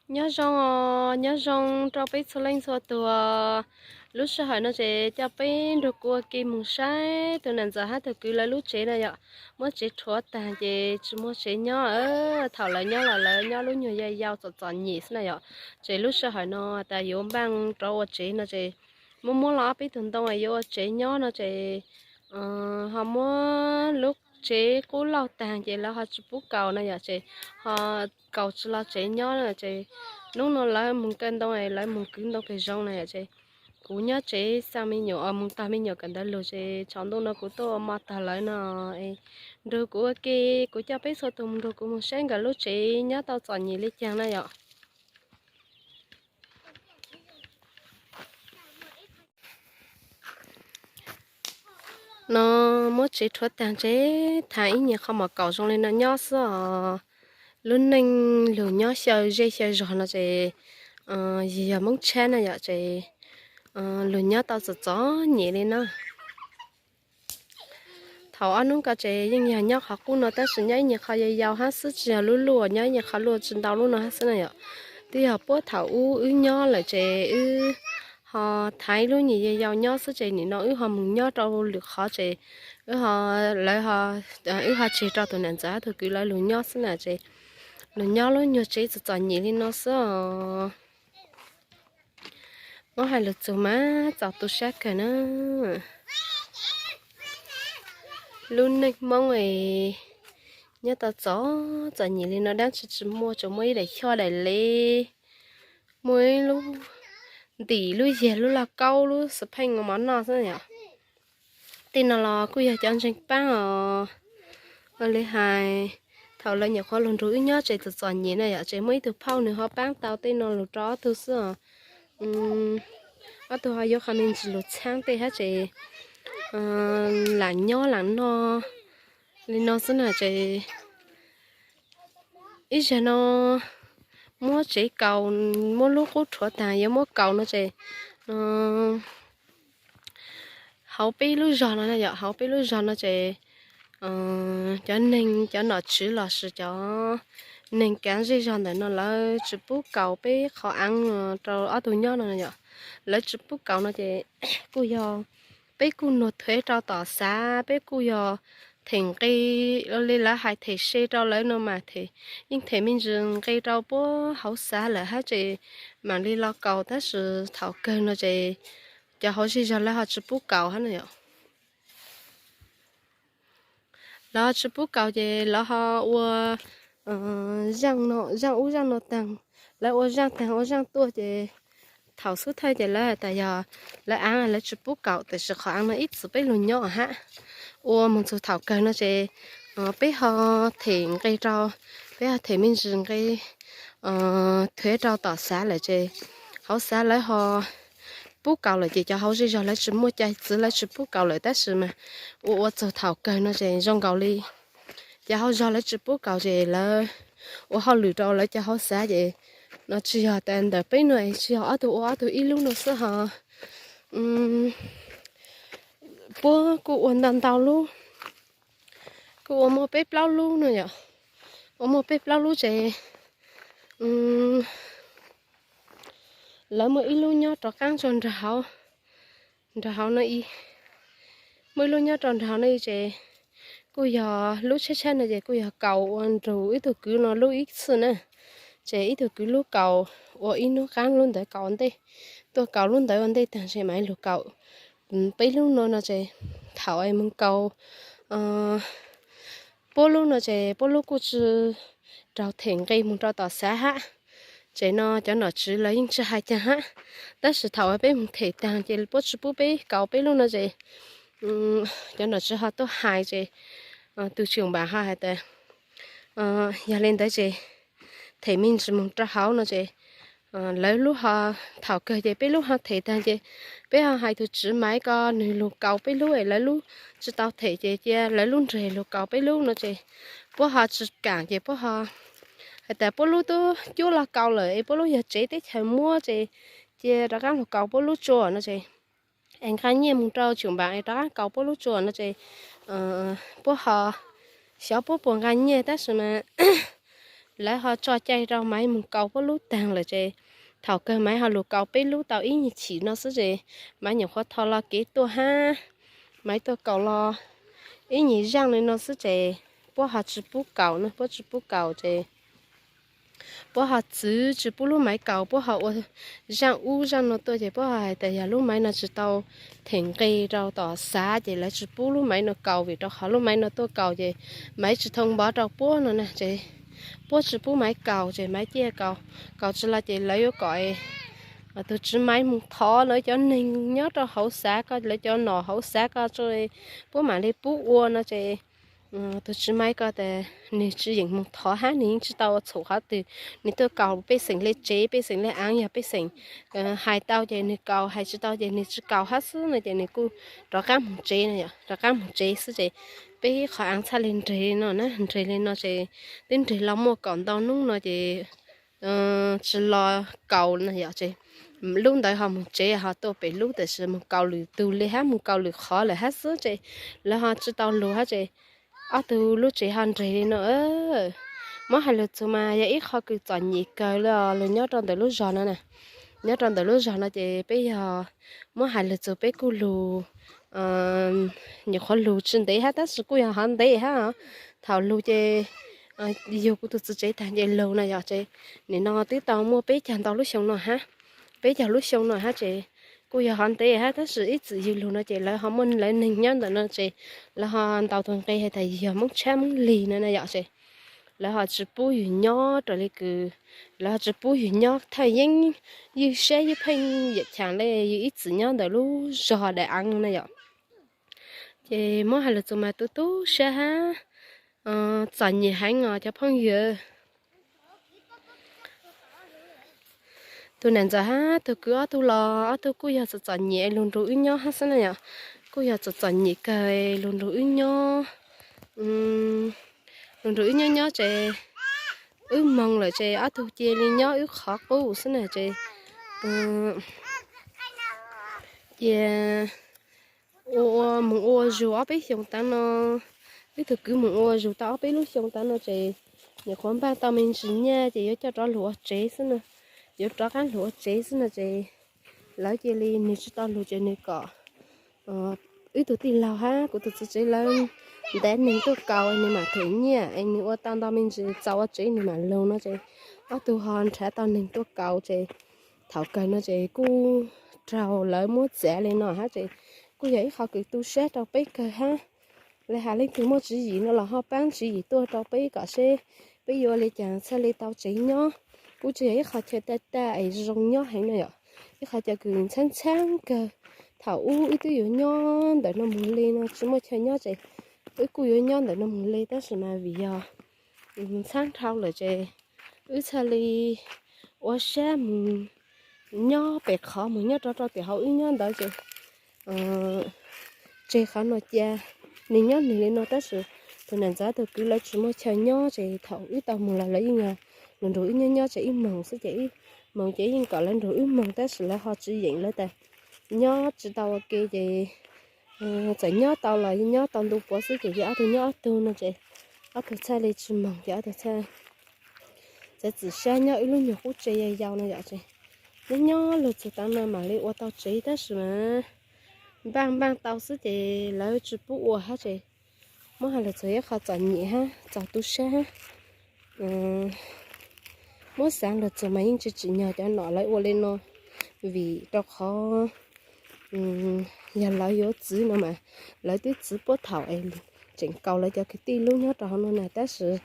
Nyob zoo os, nyob zoo rau peb txhua leej txhua tus. Lub sij hawm no ces coj peb nrog kuv ua ke mus saib tus nam ntxawm hab tus kwv lawv lub tsev no yom. Muab tsev rhuav tag ces tsis muaj tsev nyob. Thaum lawv nyob los lawv nyob lub nyuag yau yau txom txom nyem xwb na yom. Ces lub sij hawm no tas yuav npaj rov ua tsev no ces muab muab los ob peb tug ntoo yuav ua tsev nyob no ces ho muab lub tsev qub lauj tag ces lawv ho tsis pub kaus no yom, ces ho kaus tsis los tsev nyob ces hnub no lawv mus kaw ntoo, lawv mus kwv ntoo pem zoo na yom, ces kuv nyob tsev xaj me nyuam, mus tog me nyuam kawm ntawv lug ces tsaus ntuj no kuv tuaj ua mov tog lawv no. Nrog kuv ua ke, kuv coj peb txhua tus nrog kuv mus saib nkawd lub tsev nyob tau txom nyem li cas na yom. No muab tsev rhuav tag ces thav ib nyuag qho mom kaum zoo li no nyob xwb os. Lub neej lug nyob xyaw zej xyaw zog no ces yog Hmoob Tshab na yom, ces lug nyob tau txom txom nyem li no. Thaum ob hnub ko ces yeej yog nyob qhov qub no tab sis nyob ib nyuag qho yau yau hab xwb, tsis yog lub luj, nyob ib nyuag qho luj tsis ntau lub no hab xwb na yom. Twb yog puab thaum ub wb nyob lawm ces wb ho thaiv lub nyuag yau yau nyob xwb ces nim no wb ho mus nyob rau lwm qhov ces wb ho, lawv, wb ho tseg rau tus nam ntxawm hab tus kwv lawv lug nyob xwb na ces lug nyob lub nyuag tsev txom txom nyem li no xwb os. Muab hais lus txug mas txaus tu sab kawg na. Lub neej Hmoob es nyob tau txom txom nyem li no dab tsi tsis muaj, tsuas muaj ib daim xyov daim lev, muaj ib lub ntim lub yag lub lauj kaub lub xov pheej mov noj xwb yom. Tej no los kuj yog cov ntseeg paab os. Ua li hais, thaum lawv nyuam qhuav lug nrug wb nyob tsev txom txom nyem na yom, ces muaj ib tug phauj nws ho paab tau tej no lug rau ob tug xwb os. Ob tug ho yuav qhov me ntsis lug txhaab tej hab ces lam nyob lam noj li no xwb na ces ib zag no muab tsev kaus, muab lub qub rhuav taag yuav muab kaus no ces hauv peb lub zog no yom, hauv peb lub zog no ces cov neeg, cov nom tswv lossis cov neeg kaav zej zog ntawm no lawv tsis pub kaus peb qhov aav rau ob tug nyob no yom. Lawv tsis pub kaus no ces kuj yog peb kuj nuag thuev rau tom xav, peb kuj yog them nqe li lawv hais them se rau lawv no mas yeej them me ntsis nqe rau puab hauv xav lawm hab ces mam li los kaus, tab sis thaum kawg no ces cov hauv zej zog lawv ho tsis pub kaus hab no yom. Lawv ho tsis pub kaus ces lawv ho ua zaaj ub zaaj no taag, lawv ua zaaj taag ua zaaj tuaj ces thaum xub thawj ces lawv has tas yog lawv aav lawv tsis pub kaus, tab sis qhov aav no ib txwm peb lug nyob hab, ua moog txug thaum kawg no ces peb ho them nqe rau, peb ho them me ntsis nqe thuev rau tom xav lawm ces hauv xav lawv ho pub kaus lawm ces cov hauv zej zog lawv tsis muaj cai txwv lawv tsis pub kaus lawm, tab sis mas ua ua txug thaum kawg no ces zoo nkaus li cov hauv zog lawv tsis pub kaus ces lawv ua hauj lwm rau lawv cov hauv xav ces no tsis yog tas ntawm peb no, tsis yog ob tug ua ob tug ib lub no xwb ho puab kuj ua ntau ntau lub, kuj ua muaj peb plaub lub no yom. Ua muaj peb plaub lub ces lawv muaj ib lub nyob rov qaab tso nrag hauv, nrag hauv no ib, muaj ib lub nyob rau nrag hauv no ib ces kuj yog lub tshab tshab no ces kuj yog kaus ua nrug ib tug kwv no lub ib txhij na. Ces ib tug kwv lub kaus ua ib hnub qaab, lub ntawd kaus ua ntej, tuaj kaus lub ntawd ua ntej taag ces mam lug kaus peb lub no no ces thaum es moog kaus puab lub no ces puab lub kuj tsis raug them nqe moog rau tom xav hab. Ces no cov nom tswv lawv yeej tsis hais caag hab, tab sis thaum peb moog them taag ces puab tsis pub peb kaus peb lub no ces cov nom tswv ho tuaj hais ces tus tshwm npaam ho hais tas yog li ntawd ces them me ntsis moog rau hauv no ces lawv lub ho, thaum kawg ces peb lub ho them taag ces peb ho hais tus tswv Maiv ko nwg lug kaus peb lub es lawv lub tsis tau them ces cia lawv lub nreg lug kaus peb lub no ces puab ho tsis kaam ces puab ho hais tas puab lub tub cuab los kaus lawm es puab lub yog tsev teb chaws muab ces cia rov qaab lug kaus puab lub tsua no ces es nqaa nyiaj moog rau tshwm npaam es rov qaab kaus puab lub tsua no ces puab ho xyov puab puas nqaa nyiaj tab sis mas Lawv ho tso cai rau Maiv mus kaus puab lub taag lawm ces thaum kawg Maiv ho lug kaus peb lub tau ib nyuag chim no xwb ces Maiv nyuam qhuav tho lo kev tuaj hab. Maiv tuaj kaus lo ib nyuag zaaj li no xwb ces puab ho tsi pub kaus no, puab tsi pub kaus ces puab ho txwv tsi pub lub Maiv kaus, puab ho ua zaaj ub zaaj no tuaj ces puab ho hais tas yog lub Maiv no tsi tau them nqe rau tom xav ces lawv tsi pub lub Maiv no kaus vim rau qhov lub Maiv no tuaj kaus ces Maiv tsi thoo npov rau puab no na ces puab tsi pub Maiv kaus ces Maiv ciaj kaus, kaus tsi los ces lawv yuav kom tug txiv Maiv moog thov lawv cov neeg nyob rau hauv xav ko, lawv cov nom hauv xav ko, puab mam li pub ua no ces tug txiv Maiv ko tas nwg tsi yeem moog thov hab, nwg yeej tsi tau ua txhum qhov twg, nwg tuaj kaus pej xeem le tsev, pej xeem le aav, yog pej xeem hais tau ces nwg kaus, hais tsi tau ces nwg tsi kaus hab xwb no ces nwg kuj rov qaab moog tsev no, rov qaab moog tsev xwb ces peb qhov aav txhaj le nreg li no na, nreg li no ces twb nreg los muaj kaum ntau nub no ces tsi los kaus no yom ces lub ntawd ho moog tsev ho tuaj pem lub tam sis moog kaus lwm tug li hab, moog kaus lwm qhov lawm hab xwb ces lawv ho tsi tau lug hab ces ob tug lub tsev ho nreg li no. Muab hais lug txug mas yog ib qho kws txom nyem kawg li os, lug nyob rau ntawm lub zog no na. Nyob rau ntawm lub zog no ces peb yog muab hais lug txug peb kuj lug, nyuam qhuav lug tsi ntev hab tab sis kuj yog hov ntev hab. Thaum lug ces yug kuv tug txiv tsev taag ces lug no yom ces nim no twb tau muaj peb caug ntau lub xyoo no hab, peb caug lub xyoo no hab ces kuj yog hov ntev hab tab sis ib txwm yug lug no ces lawv ho muaj lawv neeg nyob ntawm no ces lawv ho ntaus tug nqe has tas yog Moob Tshab Moob Lig no na yom ces lawv ho tsi pub yug nyob raws li kws, lawv ho tsi pub yug nyob thaj yeeb, ywj siab ywj pheej yam chaas le yug ib txwm nyob ntawm lub zog daim aav no na yom. Ces muab hais lug txug mas tu tu siab hab, txom nyem heev os cov phooj ywg. Tug nam ntxawm hab tug kwv ob tug los ob tug kuj yog txom txom nyem lug nrug wb nyob hab xwb na yom. Kuj yog txom txom nyem kawg lug nrug wb nyob, lug nrug wb nyob nyob ces wb moog lawm ces ob tug cia li nyob wb qhov qub xwb na ces cia ua moog ua zug ob peb xyoo tav no, wb tug kwv moog ua zug tau ob peb lub xyoo tav no ces nyuam qhuav npaj tau me ntsis nyaj ces yuav coj rov lug ua tsev xwb na, yuav rov qaab lug ua tsev xwb no ces lawv cia li nwg tsi tau lug ces nwg kom wb tug tij laug hab kuv tug txiv tsev lawv ntav neeg tuaj kaus nwg mam them nyiaj es nwg ua tau ntau me ntsis txaus ua tsev nwg mam lug no ces ob tug ho nrhav tau neeg tuaj kaus ces thaum kawg no ces kuj raug lawv muab txav li no hab ces kuj yog ib qho kws tu siab rau peb kawg hab. Le has leej twg muaj tswv yim no los ho paab tswv yim tuaj rau peb kom seb peb yuav ua li cas txhaj li tau tsev nyob. Kuj tsi yog ib qho chaw tag tag es zoo nyob heev no yom, ib qho chaw kws ntxhaab ntxhaab kawg. Thaum ub wb twb yuav nyob ntawm no moog li no tsi muaj chaw nyob ces wb kuj yuav nyob ntawm no moog li tab sis mas vim yog ntxhaab dhau lawm ces wb txhaj li ua sab moog nyob pem qhov moog nyob rau rau tim hauv wb nyob ntawd ces tseg qhov no cia, nwg nyob nwg li no tab sis tug nam ntxawm tug kwv lawv tsi muaj chaw nyob ces thaum wb tau moog los lawv yeej yog lug nrug wb nyob nyob ces ib moog xwb ces ib moog ces yeej kom lawv nrug wb moog tab sis lawv ho tsi yeem lawv tas nyob tsi tau ua ke ces txawm nyob tau los nyob tau ntu puav xwb ces yog ob tug nyob ob tug no ces ob tug txhaj li tsi moog ces ob tug txhaj txawv txim sab nyob wb lub nyuag qub tsev yau yau no yom ces nyob nyob lug txug tav no mam li ua tau tsev tab sis mas npaj npaj tau xwb ces lawv tsi pub ua hab ces muab hais lug txug ib qho txom nyem hab txaus tu sab hab. Muab xaav lug txug mas yeej tsi tsim nyog cov nom lawv ua li no vim rau qhov yog lawv yuav txwv no mas lawv twb txwv puab thaum es tseem kaus lawv cov kwv tij lub nyob rau hauv no na tab sis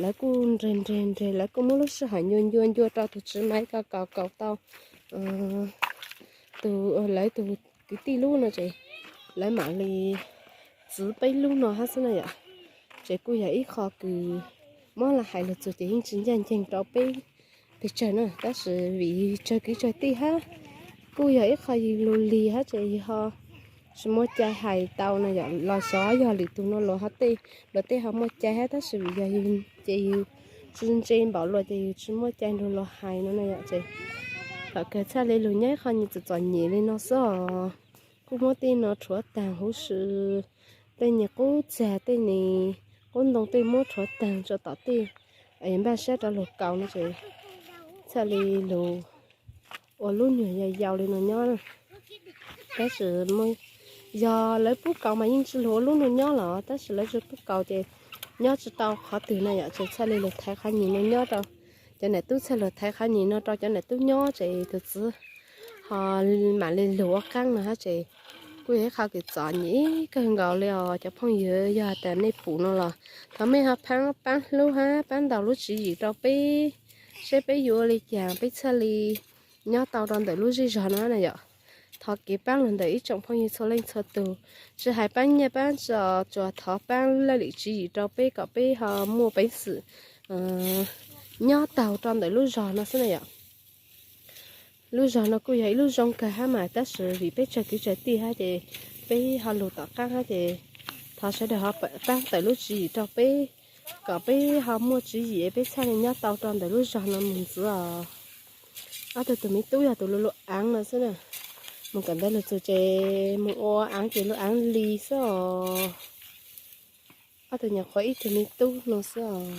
lawv kuj nreg nreg nreg lawv kuj muab lub sij hawm ncua ncua ncua rau tug txiv Maiv ko kaus kaus tau tug, lawv tug kwv tij lub no ces lawv mam li txwv peb lub no hab xwb na yom. Ces kuj yog ib qho kws muab los hais lug txug ces yeej tsi ncaj nceeg rau peb pes tsawg na tab sis vim yug tsawg kwv tsawg tij hab kuj yog ib qho yug lug lig hab ces yug ho tsi muaj cai hais tau no yom los xyov yog lwm tug no luas ho tej luas tej ho muaj cai hab tab sis vim yog yug ces yug tsi ntse npaum luas ces yug tsi muaj cai nrug luas hais no na yom ces thaum kawg txhaj li lug nyob ib qho nyuag txom txom nyem li no xwb os. Kuj muab tej no rhuav taag huv si, tej nyuag qub txag tej nyuag qub ntoo tej muab rhuav taag tso tom tej npaj siab rau luag kaus no ces txhaj li luag ua lub nyuag yau yau li no nyob. Tab sis yog lawv pub kaus mas yeej tsis luag ua lub no nyob los tab sis lawv tsis pub kaus ces nyob tsis tau qhov twg no yom, ces txhaj li luag thaiv qhov nyuag no nyob rau cov niam tub, txhaj luag thaiv qhov nyuag no rau cov niam tub nyob ces tus txiv ho mam li luag ua qaab no hab ces kuj yog ib qho kws txom nyem kawg nkaus li os cov phooj ywg. Yog tas nej pum no los thov mej ho pab hlub hab pab ntaus lub tswv yim rau peb, seb peb yuav ua li cas peb txhaj li nyob tau rau ntawm lub zej zog no na yom. Thov kev pab lug ntawm ib tsoom phooj ywg txhua leej txhua tug, tsis hais pab nyiaj pab txiaj, tsuas thov pab laj lim tswv yim rau peb kom peb ho muaj peev xwm nyob taug rau ntawm lub zog no xwb na yom. Lub zog no kuj yog ib lub zoo kawg hab mas tab sis vim peb tsawg kwv tsawg tij hab ces peb ho lug tom qaab hab ces thov sawv daws ho pab tawm lub tswv yim rau peb kom peb ho muaj tswv yim peb txhaj li nyob tau rau ntawm lub zog no mus ntxiv os. Ob tug tus me tub yog tus lug lug aav no xwb na, mus kawm ntawv lug txug ces mus ua aav ces lug aav li xwb os. Ob tug nyuam qhuav ib tug me tub no xwb os.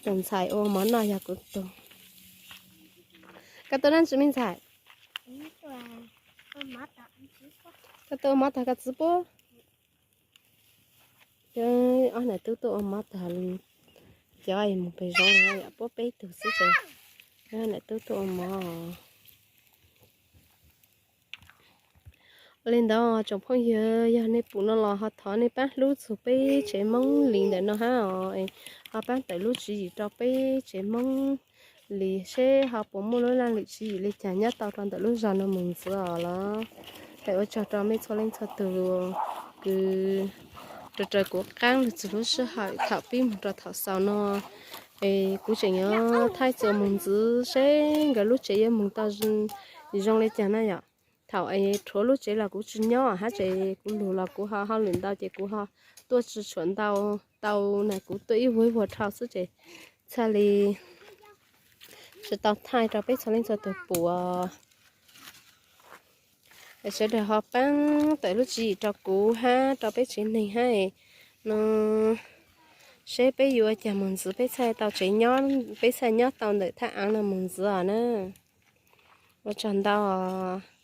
Tus ntxhais ua mov noj yog kuv tug. Koj tuaj dlaab tsi me ntxhais? Koj tuaj ua mov tag koj txiv puab. Ob niam tub tuaj ua mov tag, cov mus pem zoov no yom, puab peb tug xwb ces ob niam tub tuaj ua mov. Ua li ntawd tsoom phooj ywg, yog nej pum no los ho thov nej pab hlub txug peb tsev Moob Lis ntawm no hab os, ho pab tawm lub tswv yim rau peb tsev Moob Lis seb ho puas muaj lub laj lim tswv yim li cas nyob tau rau ntawm lub zog no mus ntxiv os los. Hais ua tsaug rau mej txhua leej txhua tug kws raws raws kuv qaab lug txug lub sij hawm thaum pib moog rau thaum xaus no. Es kuv tseem yuav thaij txuas mus ntxiv seb nkawd lub tsev yuav moog tau zoo li cas na yom. Thaum es rhuav lub tsev los kuv tsis nyob hab ces kuv lug los kuv ho hauj lwm ntau ces kuv ho tuaj tsis tshua ntau tau na, kuv tuaj ib vuag ib vuag dhau xwb ces txhaj li tsis tau thaij rau peb txhua leej txhua tug pum. Sawv daws ho paab tawm lub tswv yim rau kuv hab rau peb tsev neeg hab no, seb peb yuav ua cas mus ntxiv, peb txhaj tau tsev nyob, peb txhaj nyob tau ntawm thaj aav no mus ntxiv os na. Ua tsaug ntau os.